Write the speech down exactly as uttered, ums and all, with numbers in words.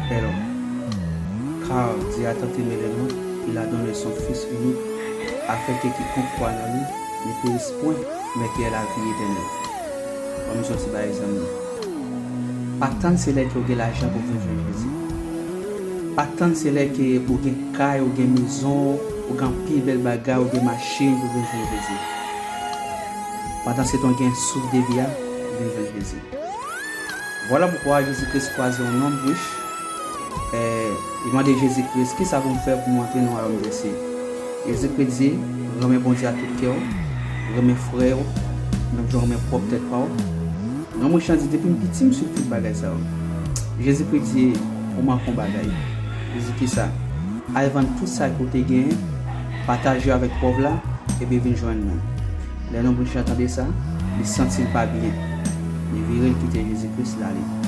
Père, car Dieu a tant aimé le monde, il a donné son Fils unique, afin que quiconque croit en lui ne périsse point, mais qu'il ait la vie éternelle. Ban m sòti ba egzanp nan. Pa tann se lè ke w gen lajan pou w vin jwenn Jezi. Pa tann se lè ke ou gen kay, ou gen mezon, ou gen anpil bèl bagay, ou gen machin pou w vin jwenn Jezi. Pandan se tan w gen souf de vi a, vin jwenn Jezi. Vwala poukwa Jezi Kris kwaze yon nonm rich, e, li mande Jezi Kris, "Kisa pou m fè pou m antre nan wayòm Dye?" Jezi Kris di, "Renmen Bondye ak tout kè w, renmen frè w, menm jan w renmen pwòp tèt pa w." Nonm rich lan di, "Depi m piti, m swiv tout bagay sa yo." Jezi Kris di, "Ou manke yon bagay." Li di, "Kisa?" "Al vann tout sa ke w te genyen, pataje yo avèk pòv la, epi vin jwenn mwen." Lè nonm rich lan tande sa, li santi l pa byen. Li vire, l kite Jezi Kris, l ale.